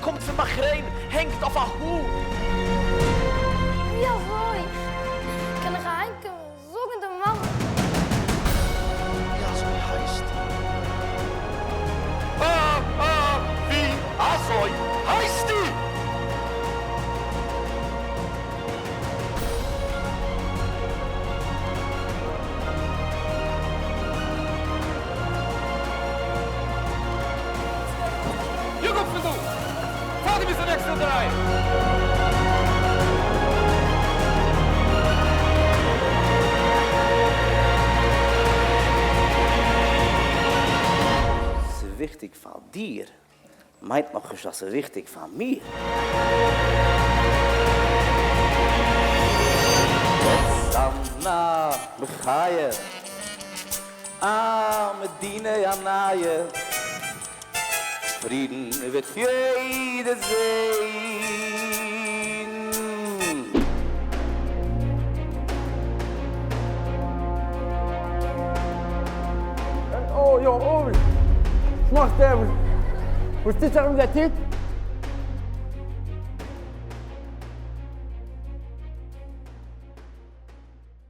ס'קומט פון באכרעין הענגט אויף א האר. ווי אזוי קען איך אהיימקומען זאגן די מאמע? ווי אזוי הייסט אה אה ווי אזוי הייסטו? יאג אפ פון דא! פאר דו ביסט די נעקסטע דריי! ס'איז וויכטיג פאר דיר מיינט נאכנישט אז ס'איז וויכטיג פאר מיר. א מחיה, א מדינה א נייע, פרידן וועט יעדער זעהן. אוי אוי אוי! וואס מאכט ער? וואס טוט זיך מיט דער טיט?